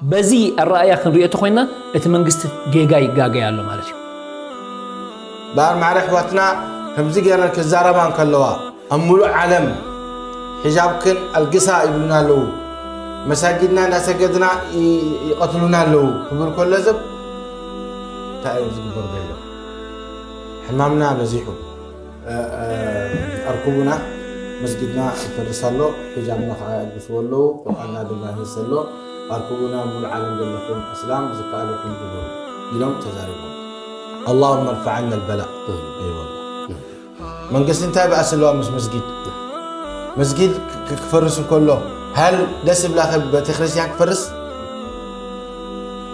በዚ ኣረኣያ ክንሪኦ ተኾይና እቲ መንግስቲ ጌጋ ይጋገይ ኣሎ ማለት እዩ። በኣር ማዕረ ኣሕዋትና ከምዚ ገይረን ክዛረባ እንከለዋ ኣብ ሙሉእ ዓለም ሒጃብክን ኣልግሳ ይብሉና ኣለዉ። መሳጊድና እንዳሰገድና ይ- ይቐትሉና ኣለዉ ክብል ከሎ ዘብ እንታይ እዩ ዝግበር ዘሎ? ሕማምና በዚሑ። ኣርኩቡና መስጊድና ይፈርስ ኣሎ፣ ሒጃብና ከዓ የልብስዎ ኣለዉ፣ ቁርኣንና ድማ ይህስ ኣሎ። ኣርኩቡና ሙሉ ዓለም ዘለኩም እስላም ዝከኣለኩም ግበሩ ኢሎም ተዛሪቦም። اللهم ارفع عنا البلاء። መንግስቲ እንታይ በኣስ ኣለዋ ምስ መስጊድ? መስጊድ ክፈርስ እንከሎ ሃል ደስ ብላኸ ቤተክርስትያን ክፈርስ?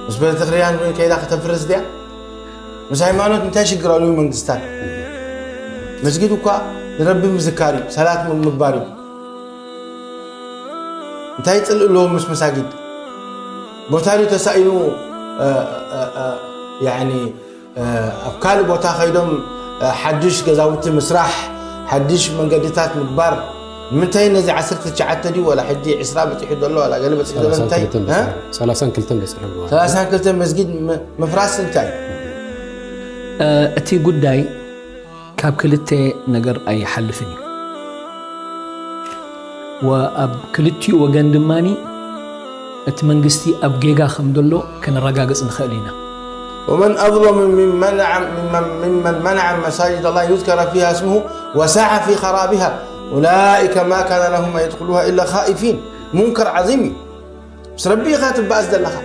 ምስ ቤተክርስትያን ከይዳ ከተፍርስ ድያ? ምስ ሃይማኖት እንታይ ሽግር ኣለዎ? መንግስታት መስጊድ እኳ ንረቢ ምዝካር እዩ፣ ሰላት ምግባር እዩ። እንታይ ፅልእ ኣለዎ ምስ መሳጊድ? ቦታ ድዩ ተሳኢኑ? ያኒ ኣብ ካልእ ቦታ ከይዶም ሓድሽ ገዛውቲ ምስራሕ፣ ሓድሽ መንገድታት ምግባር። ንምንታይ ነዚ ዓሰርተ ትሽዓተ ድዩ ዋላ ሕጂ ዕስራ በፂሑ ዘሎ ዋላ ገለ በፂሑ ዘሎ እንታይ? ሰላሳን ክልተን በፂሑ ኣለዎ። ሰላሳን ክልተን መስጊድ ምፍራስ እንታይ? እቲ ጉዳይ ካብ ክልተ ነገር ኣይሓልፍን እዩ። ወኣብ ክልቲኡ ወገን ድማ እቲ መንግስቲ ኣብ ጌጋ ከም ዘሎ ከነረጋግጽ ንኽእል ኢና። ومن أظلم ممن منع ممن منع مساجد الله يذكر فيها اسمه وسعى في خرابها أولئك ما كان لهم أن يدخلوها إلا خائفين. منكر عظيم. ምስ ረቢ ኢኻ ትበኣስ ዘለኻ።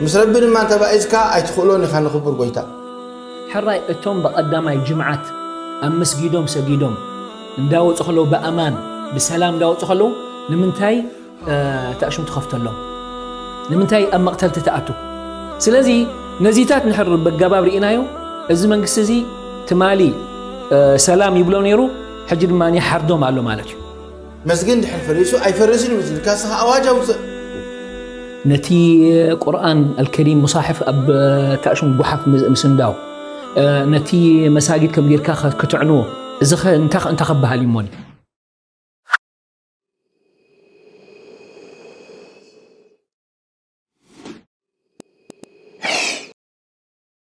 ምስ ረቢ ድማ እንተባኢስካ ኣይትኽእሎን ኢኻ ንኽቡር ጎይታ። ሕራይ እቶም ብቐዳማይ ጅምዓት ኣብ መስጊዶም ሰጊዶም እንዳወፁ ከለዉ ብኣማን ብሰላም እንዳወፁ ከለዉ ንምንታይ ተኣሽም ትኸፍተሎም? ንምንታይ ኣብ መቕተልቲ ትኣቱ? ስለዚ ነዚታት ንሕር በጋባብ ርኢናዮ። እዚ መንግስቲ እዚ ትማሊ ሰላም ይብሎ ነይሩ፣ ሕጂ ድማ ይሓርዶም ኣሎ ማለት እዩ። መስጊድ እንድሕር ፈሪሱ ኣይፈርስን እዩ ዝብል ካስኻ ኣዋጅ ኣውፅእ። ነቲ ቁርኣን ኣልከሪም ሙሳሕፍ ኣብ ታእሹም ጓሓፍ ምስንዳው፣ ነቲ መሳጊድ ከም ጌርካ ክትዕንዎ፣ እዚ እንታይ ከበሃል እዩሞኒ?